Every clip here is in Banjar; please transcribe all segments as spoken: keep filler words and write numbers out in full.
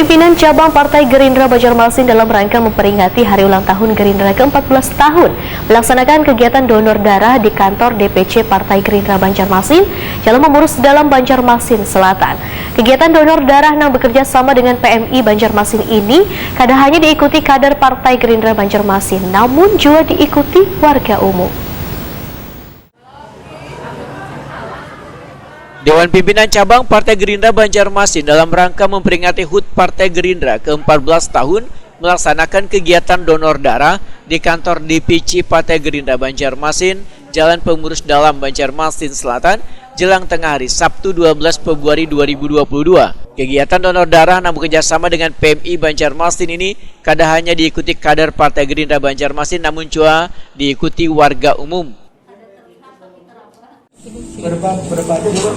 Pimpinan Cabang Partai Gerindra Banjarmasin dalam rangka memperingati Hari Ulang Tahun Gerindra keempat belas tahun melaksanakan kegiatan donor darah di kantor D P C Partai Gerindra Banjarmasin, Jalan Pemurus Dalam, Banjarmasin Selatan. Kegiatan donor darah nang bekerja sama dengan P M I Banjarmasin ini kada hanya diikuti kader Partai Gerindra Banjarmasin, namun jua diikuti warga umum. Dewan Pimpinan Cabang Partai Gerindra Banjarmasin dalam rangka memperingati hut Partai Gerindra keempat belas tahun melaksanakan kegiatan donor darah di kantor D P C Partai Gerindra Banjarmasin, Jalan Pengurus Dalam, Banjarmasin Selatan, jelang tengah hari, Sabtu dua belas Februari dua ribu dua puluh dua. Kegiatan donor darah nang bekerjasama dengan P M I Banjarmasin ini kada hanya diikuti kader Partai Gerindra Banjarmasin, namun jua diikuti warga umum. Berapa, berapa aja dulu?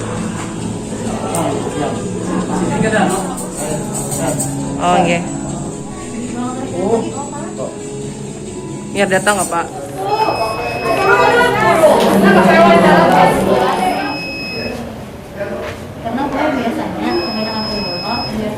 Oh, nggih. Biar datang, Pak. Karena gue biasanya penggunaan donor, biar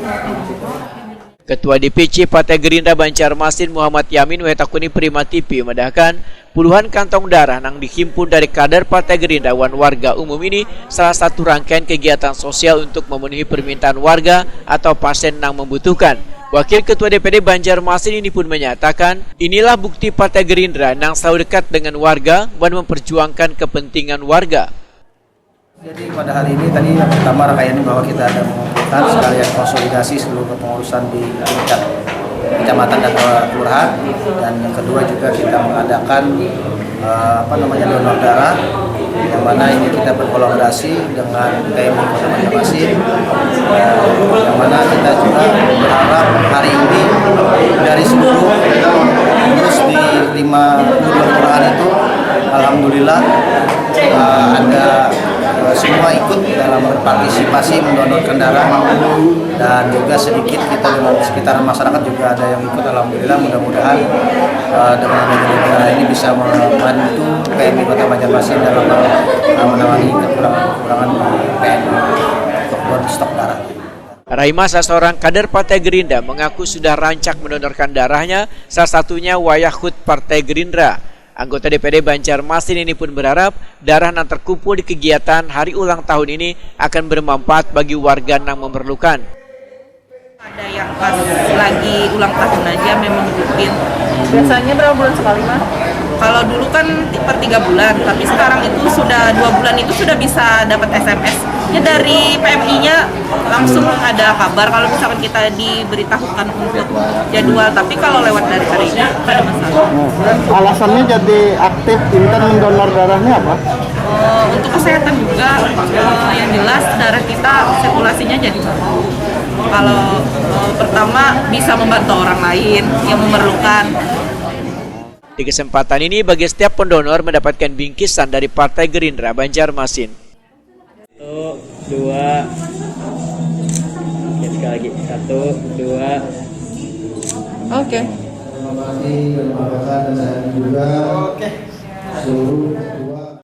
Ketua D P C Partai Gerindra Banjarmasin, Muhammad Yamin, wayatakuni Prima T V, madahkan puluhan kantong darah nang dihimpun dari kader Partai Gerindra wan warga umum ini salah satu rangkaian kegiatan sosial untuk memenuhi permintaan warga atau pasien nang membutuhkan. Wakil Ketua D P D Banjarmasin ini pun menyatakan, inilah bukti Partai Gerindra nang selalu dekat dengan warga wan memperjuangkan kepentingan warga. Jadi pada hari ini tadi yang pertama rangkaiannya bahwa kita ada mengumpulkan sekalian konsolidasi seluruh kepengurusan di tingkat kecamatan dan kelurahan, dan yang kedua juga kita mengadakan eh, apa namanya, donor darah, yang mana ini kita berkolaborasi dengan P M I Kota Banjarmasin, eh, yang mana kita juga berharap hari ini dari seluruh pengurus di lima puluh kelurahan itu, alhamdulillah, eh, ada eh, semua ikut dalam berpartisipasi mendonorkan darah, dan juga sedikit kita dengan sekitar masyarakat juga ada yang ikut. Alhamdulillah, mudah-mudahan eh, dengan adanya darah ini bisa membantu P M I Kota Banjarmasin dalam eh, menangani kekurangan-kekurangan di P M I untuk stok darah. Raima, salah seorang kader Partai Gerindra, mengaku sudah rancak mendonorkan darahnya, salah satunya wayah hut Partai Gerindra. Anggota D P D Banjarmasin ini pun berharap darah nang terkumpul di kegiatan hari ulang tahun ini akan bermanfaat bagi warga nang memerlukan. Ada yang pas lagi ulang tahun aja memang rutin. Biasanya berapa bulan sekali, Mah? Kalau dulu kan ti-, per tiga bulan, tapi sekarang itu sudah dua bulan itu sudah bisa dapat S M S. Ya, dari P M I-nya langsung ada kabar kalau misalkan kita diberitahukan untuk jadwal. Tapi kalau lewat dari hari ini, nggak ada masalah. Nah, alasannya jadi aktif intan mendonor darahnya apa? Eh, untuk kesehatan juga, eh, yang jelas darah kita sirkulasinya jadi bagus. Kalau eh, pertama bisa membantu orang lain yang memerlukan. Di kesempatan ini, bagi setiap pendonor mendapatkan bingkisan dari Partai Gerindra Banjarmasin. Satu, dua. Oke, sekali lagi. Satu, dua. Oke. Terima kasih, terima kasih, dan saya juga seluruh